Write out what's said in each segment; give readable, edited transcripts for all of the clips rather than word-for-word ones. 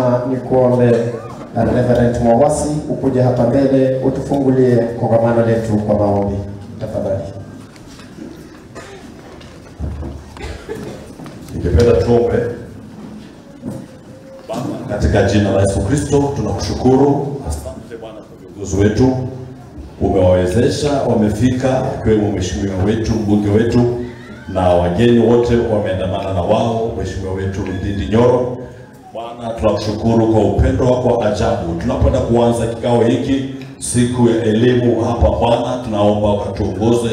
heshima ni kuombe Reverend Mwawasi ukuje hapa mbele utufungulie kongamano letu kwa maombi. Tafadhali. Ningependa tuombe. Baba, katika jina la Yesu Kristo tunakushukuru. Asante Bwana kwa viongozi wetu, umewawezesha wamefika, akiwemo mheshimiwa wetu, mbunge wetu na wageni wote wameandamana na wao, mheshimiwa wetu Ndindi Nyoro. Bwana, tunakushukuru kwa upendo wako wa ajabu. Tunapoenda kuanza kikao hiki siku ya elimu hapa Bwana, tunaomba ukatuongoze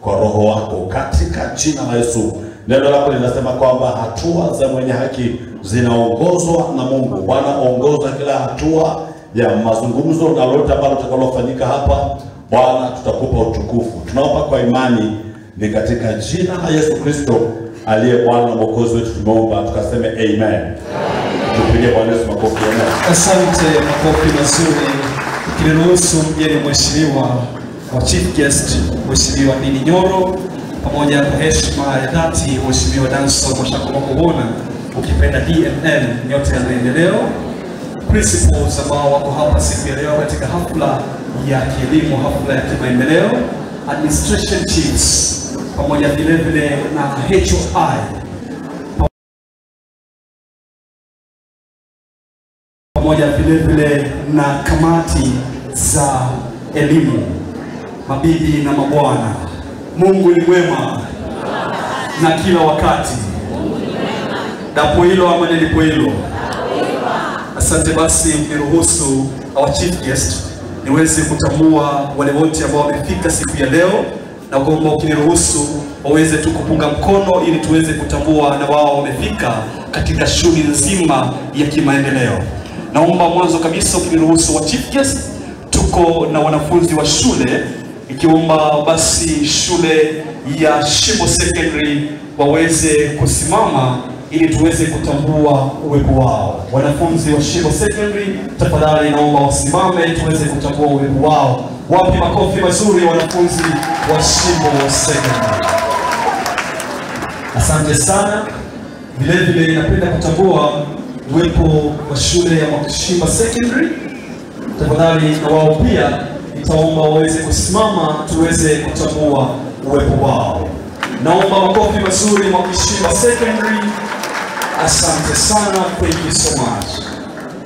kwa Roho wako katika jina la Yesu. Neno lako linasema kwamba hatua za mwenye haki zinaongozwa na Mungu. Bwana, ongoza kila hatua ya mazungumzo na lolote ambalo litakalofanyika hapa. Bwana, tutakupa utukufu. Tunaomba kwa imani ni katika jina la Yesu Kristo aliye Bwana na Mwokozi wetu tumeomba tukaseme amen. Tupige Bwana Yesu makofi. Amen. Asante, makofi mazuri. Ukiniruhusu mgeni mheshimiwa wa chief guest, Mheshimiwa Ndindi Nyoro, pamoja na heshima ya dhati Mheshimiwa Danson Mwashako Makobona, ukipenda DMN, nyota ya maendeleo, principals ambao wako hapa siku ya leo katika hafla ya kielimu, hafla ya kimaendeleo, administration chiefs, pamoja vile vile na HOI, pamoja vile vile na kamati za elimu. Mabibi na mabwana, Mungu ni mwema na kila wakati. Dapo hilo ama nilipo hilo. Asante. Basi mniruhusu our chief guest niweze kutambua wale wote ambao wamefika siku ya leo, na kwamba ukiniruhusu waweze tu kupunga mkono ili tuweze kutambua na wao wamefika katika shughuli nzima ya kimaendeleo. Naomba mwanzo kabisa ukiniruhusu wa chief guest, tuko na wanafunzi wa shule, ikiomba basi shule ya Shimbo Secondary waweze kusimama ili tuweze kutambua uwepo wao. Wanafunzi wa Shimbo Secondary, tafadhali naomba wasimame tuweze kutambua uwepo wao. Wapi makofi mazuri wanafunzi wa Shimbo Secondary. Asante sana. Vile vile napenda kutambua uwepo wa shule ya Mwakishimba Secondary. Tafadhali na wao pia nitaomba waweze kusimama tuweze kutambua uwepo wao. Naomba makofi mazuri Mwakishimba Secondary. Asante sana, thank you so much.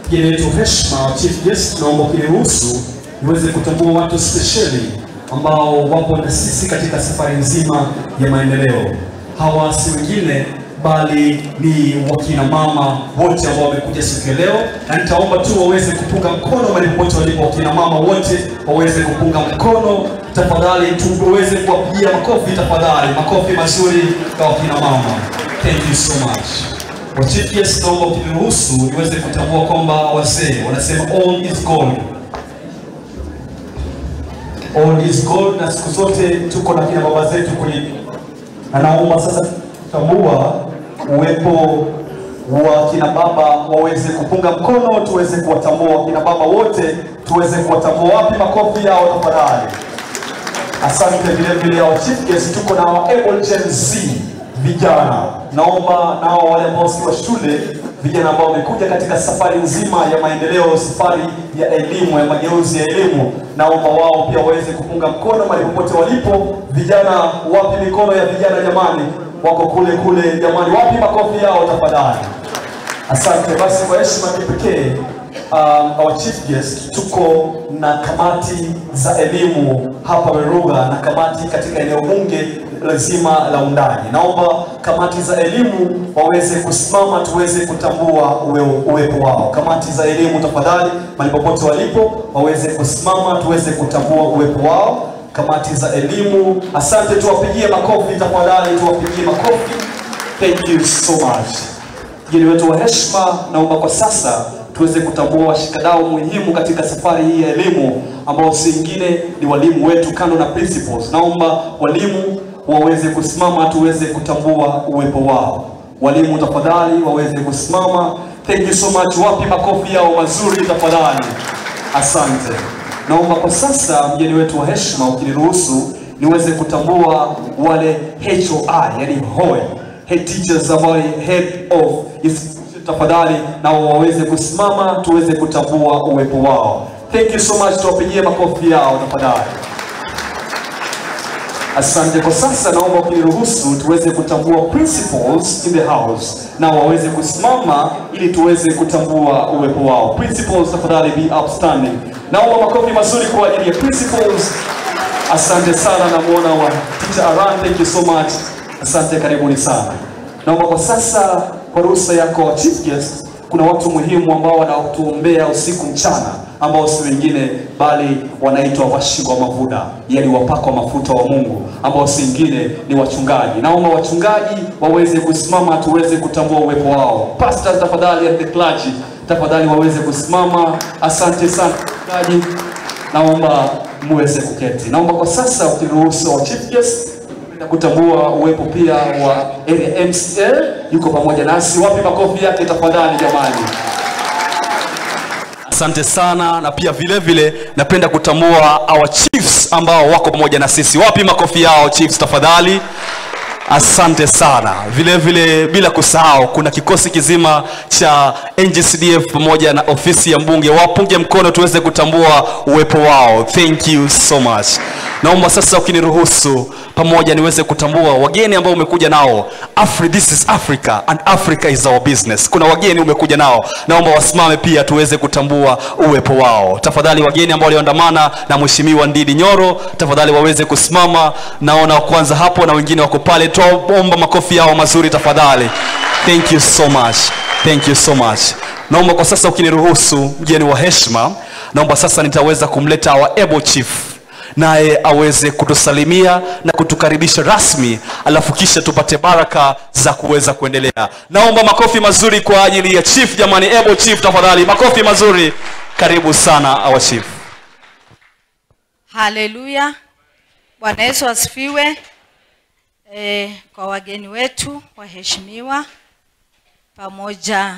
Mgeni wetu heshima, chief guest, naomba ukiniruhusu niweze kutambua watu speciali ambao wapo na sisi katika safari nzima ya maendeleo. Hawa si wengine bali ni wakina mama wote ambao wamekuja siku ya leo, na nitaomba tu waweze kupunga mkono mahali popote walipo. Wakina mama wote waweze kupunga mkono tafadhali, tuweze kuwapigia makofi tafadhali, makofi mazuri kwa wakina mama. Thank you so much. Wa chief guest, naomba ukiniruhusu niweze kutambua kwamba wazee wanasema all is gold. All is gold, na siku zote tuko na kina baba zetu kwenye, na naomba sasa tambua uwepo wa kina baba waweze kupunga mkono, tuweze kuwatambua kina baba wote, tuweze kuwatambua. Wapi makofi yao tafadhali. Asante. Vile vile our chief guest, tuko na our able Gen Z vijana. Naomba nao wale ambao si wa shule, vijana ambao wamekuja katika safari nzima ya maendeleo, safari ya elimu, ya mageuzi ya elimu, naomba wao pia waweze kupunga mkono mahali popote walipo. Vijana, wapi mikono ya vijana jamani? Wako kule kule jamani, wapi makofi yao tafadhali. Asante. Basi kwa heshima kipekee, our chief guest, tuko na kamati za elimu hapa Werugha na kamati katika eneo bunge lazima la Undani. Naomba kamati za elimu waweze kusimama tuweze kutambua uwepo wao. Kamati za elimu tafadhali, mahali popote walipo waweze kusimama tuweze kutambua uwepo wao. Kamati za elimu, asante, tuwapigie makofi tafadhali, tuwapigie makofi. Thank you so much. Mgeni wetu wa heshima, naomba kwa sasa tuweze kutambua washikadau muhimu katika safari hii ya elimu ambao si wengine ni walimu wetu kando na principals. Naomba walimu waweze kusimama tuweze kutambua uwepo wao. Walimu tafadhali waweze kusimama. Thank you so much. Wapi makofi yao mazuri tafadhali. Asante. Naomba kwa sasa mgeni wetu wa heshima, ukiniruhusu niweze kutambua wale HOI, yani HOI, head teachers ambao head of institution, tafadhali na waweze kusimama tuweze kutambua uwepo wao. Thank you so much, tuwapigie makofi yao tafadhali. Asante. Kwa sasa naomba ukiniruhusu tuweze kutambua principals in the house na waweze kusimama ili tuweze kutambua uwepo wao. Principals tafadhali be upstanding. Naomba makofi mazuri kwa ajili ya principals. Asante sana, namuona wa Teacher Aran, thank you so much. Asante, karibuni sana. Naomba kwa sasa kwa ruhusa yako chief guest, kuna watu muhimu ambao wanatuombea usiku mchana, ambao si wengine bali wanaitwa washikwa mavuda, yani wapakwa mafuta wa Mungu, ambao si wengine ni wachungaji. Naomba wachungaji waweze kusimama tuweze kutambua uwepo wao. Pastors tafadhali and the clergy tafadhali waweze kusimama. Asante sana wachungaji, naomba muweze kuketi. Naomba kwa sasa ukiruhusu wa chief guest kutambua uwepo pia wa area MCA yuko pamoja nasi. Wapi makofi yake tafadhali jamani. Asante sana, na pia vile vile napenda kutambua our chiefs ambao wako pamoja na sisi. Wapi makofi yao chiefs tafadhali. Asante sana. Vile vile bila kusahau kuna kikosi kizima cha NGCDF pamoja na ofisi ya mbunge. Wapunge mkono tuweze kutambua uwepo wao. Thank you so much. Naomba sasa ukiniruhusu pamoja niweze kutambua wageni ambao umekuja nao. This is Africa and Africa is our business. Kuna wageni umekuja nao, naomba wasimame pia tuweze kutambua uwepo wao. Tafadhali wageni ambao walioandamana na Mheshimiwa Ndindi Nyoro, tafadhali waweze kusimama. Naona kwanza hapo na wengine wako pale. Tuomba makofi yao mazuri tafadhali. Thank you so much. Thank you so much. Naomba kwa sasa ukiniruhusu mgeni wa heshima, naomba sasa nitaweza kumleta our able chief, naye aweze kutusalimia na kutukaribisha rasmi, alafu kisha tupate baraka za kuweza kuendelea. Naomba makofi mazuri kwa ajili ya chief jamani, able chief tafadhali, makofi mazuri. Karibu sana our chief. Haleluya. Bwana Yesu asifiwe. Kwa wageni wetu waheshimiwa pamoja